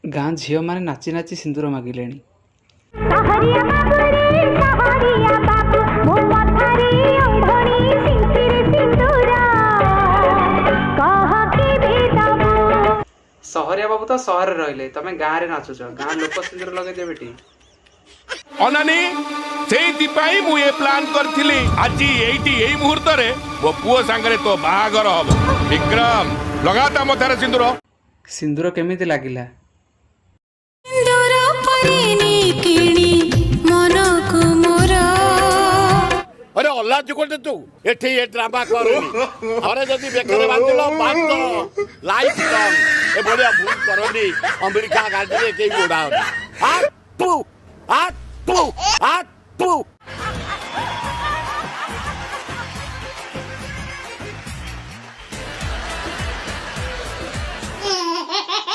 ଗାଁ ଝିଅମାନେ ନାଚି ନାଚି ସିନ୍ଦୁର ମାଗିଲେଣି। ସହରିଆ ବାବୁରେ, ସହରିଆ ବାବୁ, ମୋ ମଥାରେ ଓଢ଼ଣୀ, ସିନ୍ଥିରେ ସିନ୍ଦୁର, କହ କେବେ ଦବୁ? ସହରିଆ ବାବୁ ତ ସହରରେ ରହିଲେ, ତମେ ଗାଁରେ ନାଚୁଛ, ଗାଁ ଲୋକ ସିନ୍ଦୁର ଲଗେଇଦେବେ ଟି। ଅନାନି, ସେଇଥିପାଇଁ ମୁଁ ଏ ପ୍ଲାନ୍ କରିଥିଲି। ଆଜି ଏଇଠି ଏଇ ମୁହୂର୍ତ୍ତରେ ମୋ ପୁଅ ସାଙ୍ଗରେ ତୋ ବାହାଘର ହବ। ବିକ୍ରମ, ଲଗା ତା ମଥାରେ ସିନ୍ଦୁର। ସିନ୍ଦୁର କେମିତି ଲାଗିଲା? ସିନ୍ଦୁର ପରିନି କିଣି ମନକୁ ମୋର। ଆରେ ଅଲାଜୁକଟେ ତୁ, ଏଠି ଏ ଡ୍ରାମା କରନି। ଥରେ ଯଦି ବେକରେ ବାନ୍ଧିଲ, ବାନ୍ଧ ଲାଇଫ ଲଙ୍ଗ। ଏଭଳିଆ ଭୁଲ କରନି। ଆମେରିକା ଗାଡ଼ିରେ କେହି ଗୋଡ଼ାଅନି। ଆ ଟୁ ଆ ଟୁ ଆ ଟୁ।